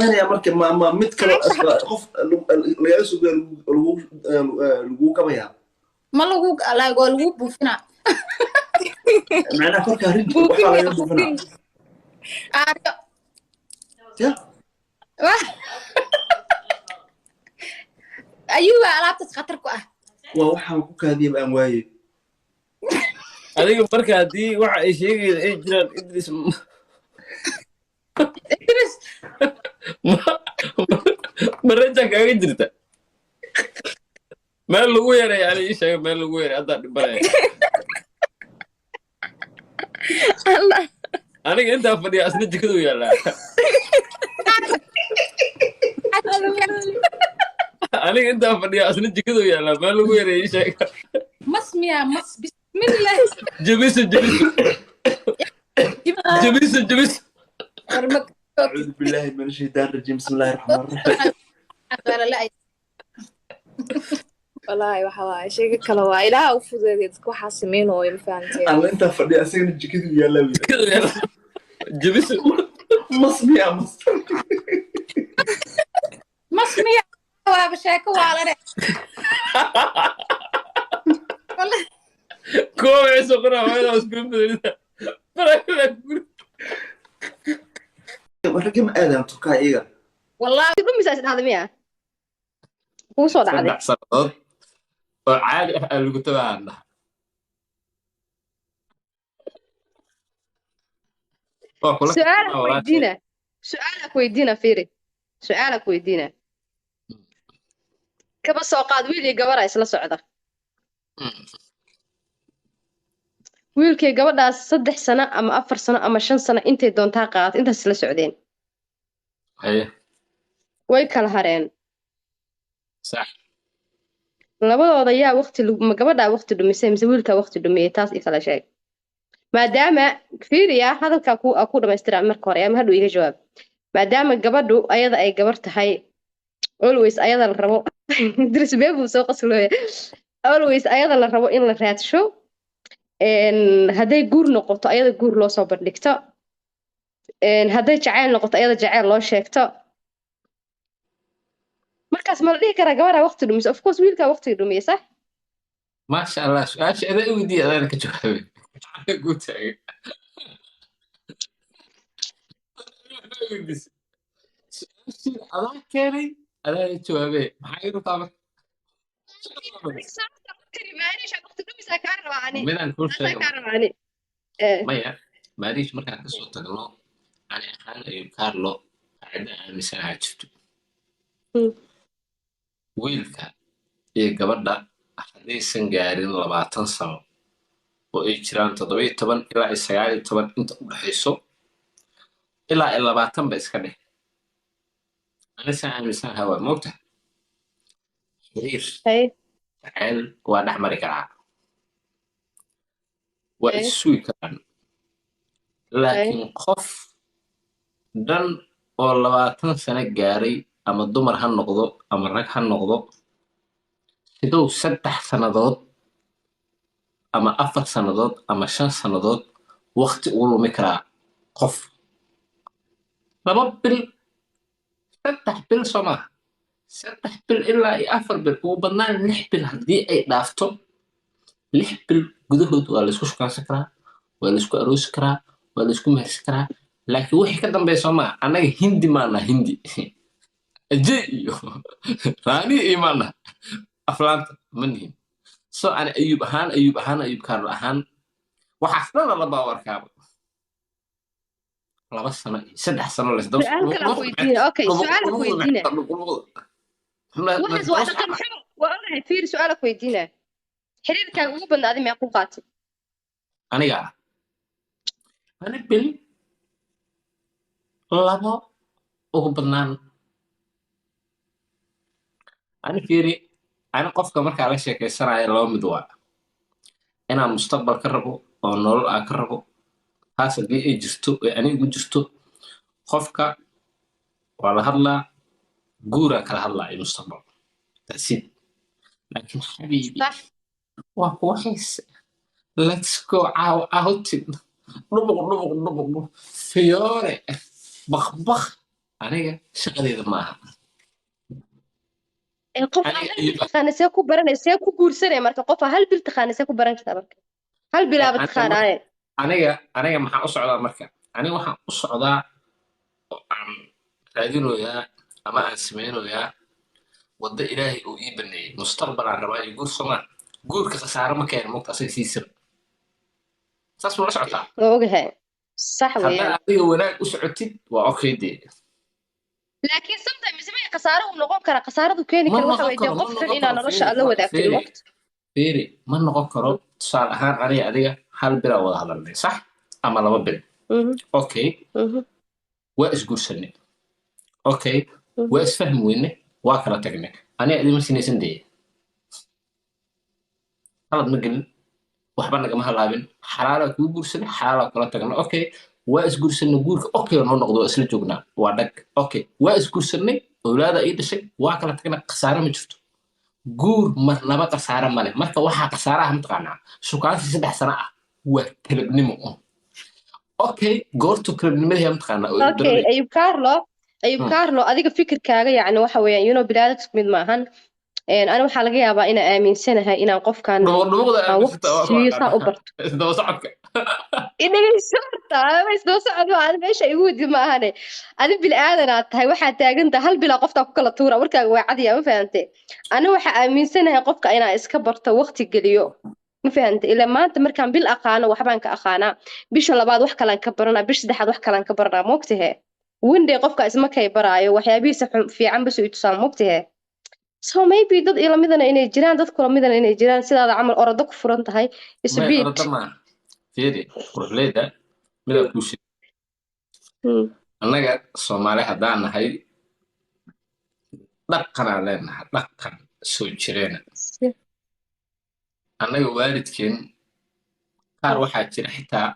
Sameynaya marka ma mid kale qof lagaga soo gaaro lagu kabayaa? Ma lagu, like, waa lagu buufinaa. Macnaha korka rinji waxaa laga buufinaa. Aaryo. Ya. Wah. Ayuuba alaabtaas khatar ku ah. Waa waxaan ku kaadiyaba aan waaye. Adiga marka haddii waxa ay sheegayda ay jiraan, Idris, Idris. Ma raja kaaga jirta meel lagu yaray? Ani ii sheega meel lagu yaray, haddaa dhibanaya. Allah. Aniga intaa fadhiya, asna jikadu yaallaa. Aniga intaa fadhiya, asna jikadu yaallaa. Meel lagu yaray ii sheega. Mas miyaa? Mas, bismillah. Jebiso, jebiso, jebiso, jebiso. War ma أعوذ بالله من الشيطان الرجيم، بسم الله الرحمن الرحيم. Wallaahi waxa waaye, sheego kale waa Ilaaha u fududeeya dadka waxaa sameynooyo, ma fahanteen? Alla, intaa fadhiya, asagana jikadu yaallaa wiil. Jikadu yaallaa, jebiso. Mas miyaa? Mas. Mas miyaa? Waaba sheeko waalane. Wallahi. Kuwa waxay soo qoraa hooyada iskugu bedelida barakada guri. Ragga ma aadaan Turkaa iyaga? Wallahi. Dhumisaa is dhahda miya kuu soo dhacday? 3 sannadood oo caadi ah aa lagu tabahan dhaha. Waa kula Su-aala kaftama ku walaashay. Weydiina su-aala ku weydiina, fiiri, su-aala ku weydiina. Kaba soo qaad wiil iyo gabadha isla socda. Wiilkii gabadhaas 3 sano ama 4 sano ama 5 sano, intay doontaa qaadato, intaas isla socdeen. Haye. Way kala hareen. Sax. Labadooda yaa waqti ma gabadhaa waqti dhumisay mise wiilkaa waqti dhumiyey? Taas i kala sheeg. Maadaama, fiiriya, hadalkaa ku dhamaystiraa marka hore ama hadhow iga jawaab. Maadaama gabadhu ayada ay gabar tahay, always ayada la rabo, Idris bee buu soo qaslooya, always ayada la rabo in la raadsho. Hadday guur noqoto, ayada guur loo soo bandhigto. Hadday jacayl noqoto, ayada jacayl loo sheegto. Markaas ma la dhihi karaa gabadhaa waqti dhumisay? Of course wiilkaa waqti dhumiyey, sax? Maasha Allah, su-aasha adaa i weydiiya, adaana ka jawaabay. Gacanta kuu taagay. Weydiisay. Su-aashii adaa keenay, adaa i jawaabay. Maxaa ii rabtaa marka? Waqti dhumisaa kaa rabaa ani. Midaan kuu Taasaa sheega. kaa rabaa ani. Maya, Maariish, markaan kasoo tagno, ani ahaan Ayub Carlo qaacida aaminsanaha jirto. Wiilka iyo gabadha haddaysan gaarin 20 sano oo ay jiraan 17 ilaa iyo 19, inta u dhexayso ilaa iyo 20 ba iska dheh, anisaan aaminsanaha waa moogta xiriir jacayl waa dhex mari karaa, waa is sugi karaan. Laakiin qof dhan oo 20 sano gaaray, ama dumar ha noqdo ama rag ha noqdo, siduu 3 sannadood ama 4 sannadood ama 5 sannadood waqti ugu lumi karaa qof? 2 bil, 3 bil soo maaha? 3 bil ilaa iyo 4 bil, ugu badnaan 6 bil. Haddii ay dhaafto 6 bil gudahood, waa laysku shukaansan karaa, waa laysku aroosi karaa, waa laysku mehersan karaa. Laakiin wixii ka dambeeya soo maaha, annaga Hindi maana, Hindi Ajay iyo Raani iyo maana aflaanta ma nihin. So ani Ayub ahaan, Ayub ahaan, Ayub Kaarlo ahaan, waxaas dhan laba arkaaba 2 sano iyo 3 sano laysdaba. Su-aal kale aan ku weydiina. Okay, su-aal aan ku weydiina. Waxaas waa dhaqan xumo, waa ogahay. Fiiri, su-aal aan ku weydiina: xiriirkaaga ugu badnaa adi meequu qaatay? Aniga ani bil, labo ugu badnaan. Ani fiiri, ani qofka markaa la sheekaysanaya laba mid waa: inaan mustaqbal ka rabo oo nolol aan ka rabo. Taas haddii ay jirto ee ani igu jirto, qofka waa la hadlaa, guuraa kala hadlaa iyo mustaqbal. That's it. Laakiin xabiibi, waa kuwa xiise, let's go caaw outing, dhubuq dhubuq dhubuq dhubuq, fiyoore, bakbak. Aniga shaqadeeda ma aha. Ee, qof aa Aniga hal bil taqaana see ku baranay, see ku guursanay? Marka qof aa hal bil taqaana see ku baran kartaa? Marka hal bilaaba Aniga taqaanaaye. Aniga maxaan u socdaa marka? Aniga waxaan u socdaa oo aan raadinoyaa ama aan sameynoyaa waddo Ilaahay uu ii baneeyey. Mustaqbal aan rabaa iyo guur, somaa? Guurka khasaaro ma keeno, mogta? Asaga siisaba saas ma la socotaa? Waa ogahay, sax Haddaa weeyaan. adiga wanaag u socotid, waa okay dee. Laakiin sometimes may khasaaro uu noqon karaa. Khasaaradu keeni Ma kara waxa noqon weeye dee karo, ma qof xun noqon inaa karo. nolosha Fiiri, aad la wadaagtid fiiri, waqti. Fiiri, ma noqon karo. Tusaale ahaan, aniga adiga hal bilaa wada hadalnay, sax? Ama 2 bil. Okay. Waa isguursanay, okay. Waa isfahmi weyne, waa kala tagnay. Aniga idima sinaysan dee, qalad ma gelin, waxba nagama halaabin. Xalaalaa kuu guursanay, xalaalaa kula tagnay. Okay, waa isguursanay, guurka okay noo noqdo, waa isla joognaa, waa dhag. Okay, waa isguursanay, owlaada ii dhashay, waa kala tagnay, khasaare ma jirto. Guur marnaba khasaare male. Marka waxaa khasaaraha mataqaanaa shukaansi 3 sano ah waa kalabnimo. Okay, goortu kalabnimadii mataqaanaa oo Okay. daranay. Ayub Carlo, Ayub Carlo, adiga fikirkaaga yacni waxa weeyaan, bini'aadamku isku mid maahan. Ani waxaa laga yaabaa inaan aaminsanahay inaan qofkan Dhubuqdhubuqda aan waqti aaminsantaa waa ku siiyo, saa u aqaanaa. barto. Isdaba socodka. Inagayso horta ama isdaba socod ma aha, meesha igu wadi ma ahane. Adi bini'aadan aad tahay, waxaa taagan tahay hal bilaa qoftaa ku kala tuura. Warkaaga waa cadiya, ma fahante? Ani waxaa aaminsanahay qofka inaan iska barto, waqti geliyo, ma fahante? Ilaa maanta markaan bil aqaano waxbaan ka aqaanaa, bisha labaad wax kalaan ka baranaa, bisha saddexaad wax kalaan ka baranaa, moogtahe? One day qofka isma kay baraayo waxyaabihiisa xun fiican bas i tusaa, moogtahe? So maybe dad ila midana inay jiraan, dad kula midana inay jiraan, sidaada camal orodo ku furan tahay. May Isbiid. Orada maaha. Fiiri, quruxleyda, midaa kuu sheeg. Annaga Soomaali haddaan nahay, dhaqanaan leenahay, dhaqan soo jireena. Annaga waalidkeen qaar waxaa jira xitaa